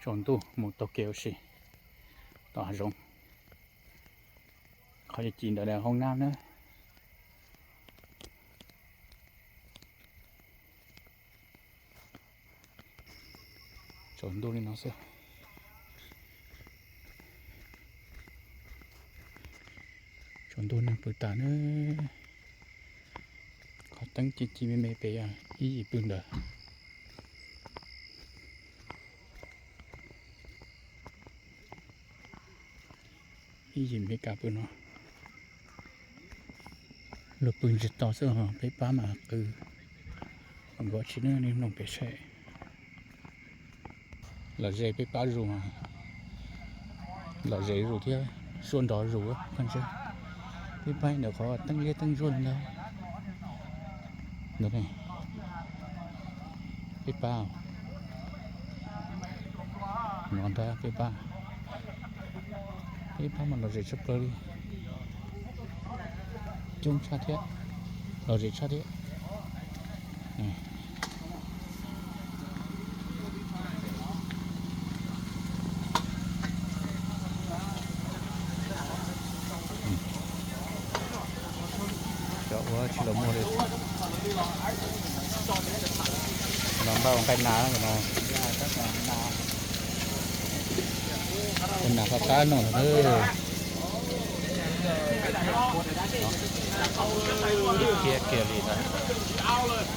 Tsaus ntuj mus taug kev ua si tom hav zoov. Qhov ci ntawd hoob nab na. Tsaus ntuj li no xwb. Tsaus ntuj neeg pw tas na. Qhov teeb ci ci me me pem ib yim pw ntawd. Ib yim Meskas pw no. Luag pw ntsiag to xwb, peb pab mas qw nkaus tsis ne, mloog pem saib. Lom zem peb pab zus, lom zem zus thiab suab nrov zus koj ntshe. Peb pab ntawm qhov teeb liab teeb ntsuab li ntag. Peb pab, no ntag peb pab. Peb pab mas lom zem tshaj plaws li. Coob tshaj thiab, lom zem tshaj thiab. Cov ua tsis los muag li. No npaj ua nqaij nas no. Ua nas qab qab no na. Thiab kiag li ntawd.